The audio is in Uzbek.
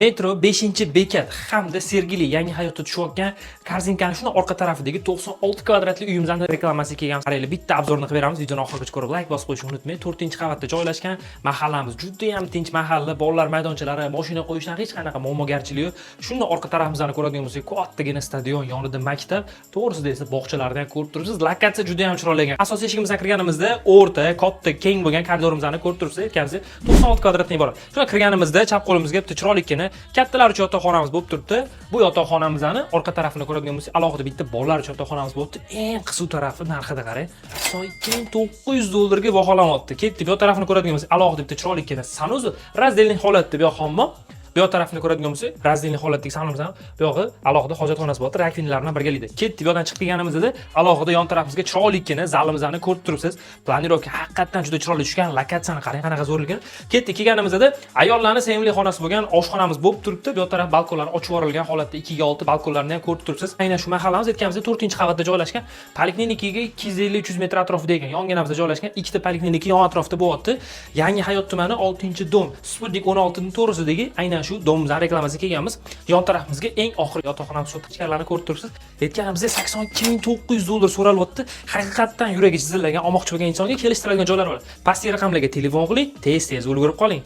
Metro 5 bekat hamda Sergeli Yangi Hayotda tushayotgan корзинка ni shuni orqa tarafidagi 96 kvadratli uyimizni reklamasi kelgan. Qaranglar, bitta обзор ni qilib beramiz. Videoni oxirigacha ko'rib, layk bosib qo'yishni unutmang. 4-qavatda joylashgan mahallamiz juda ham tinch mahalla, bolalar maydonchalari, mashina qo'yishdan hech qanaqa muammogarchilik yo'q. Shuni orqa tarafimizni ko'radigan bo'lsak, kattagina stadion, yonida maktab, to'g'risida esa bog'chalarni ham ko'rib turibsiz. Lokatsiya juda ham chiroyli ekan. Asosiy eshigimizdan kirganimizda o'rta, katta, keng bo'lgan koridorimizni ko'rib turibsiz. Aytganimizdek, 96 kvadratdan iborat. Shunda kirganimizda chap qo'limizga bitta chiroylikkina kattalar uchun yotoqxonamiz bo'lib turibdi. Bu yotoqxonamizni orqa tarafini ko'radigan bo'lsak, alohida bitta bolalar uchun yotoqxonamiz bo'libdi. Eng qiziq tarafi narxida qarang. 2900 dollarga baholanyapti. Ketdik, bu tarafini ko'radigan bo'lsak, alohida bitta chiroylikkina санузел, раздельный holatda bu yoq hammom. Bu yoq tarafini ko'radigan bo'lsak, раздельный holatdagi санузел ham, bu yog'i alohida hojatxonasi bo'ladi, раковина lar bilan birgalikda. Ketdik, bu yoqdan chiqib kelganimizda alohida yon tarafimizga chiroylikkina zalimizni ko'rib turibsiz. Планировка haqiqatdan juda chiroyli tushgan, lokatsiyani qarang, qanaqa zo'rligini. Ketdik, kelganimizda ayollarning sevimli xonasi bo'lgan oshxonamiz bo'lib turibdi. Bu yoq taraf balkonlar ochib yuborilgan holatda 2 ga 6 balkonlarni ham ko'rib turibsiz. Aynan shu mahallamiz, aytganimizdek, 4-qavatda joylashgan. Poliklinikaga 250-300 metr atrofida ekan. Yonginamizda joylashgan ikkita poliklinika yon atrofida bo'lyapti. Yangi Hayot tumani 6-дом, Sputnik 16 ning to'g'risidagi aynan shu дом imizning reklamasiga kelganmiz. Yon tarafimizga eng oxirgi yotoqxonamiz, shu ichkarilarni ko'rib turibsiz. Aytganimizdek, 82 900 dollar so'ralyapti. Haqiqatdan yuragi chizillagan, olmoqchi bo'lgan insonga kelishtiradigan joylar bor. Pastki raqamlarga telefon qiling, tez-tez ulgurib qoling.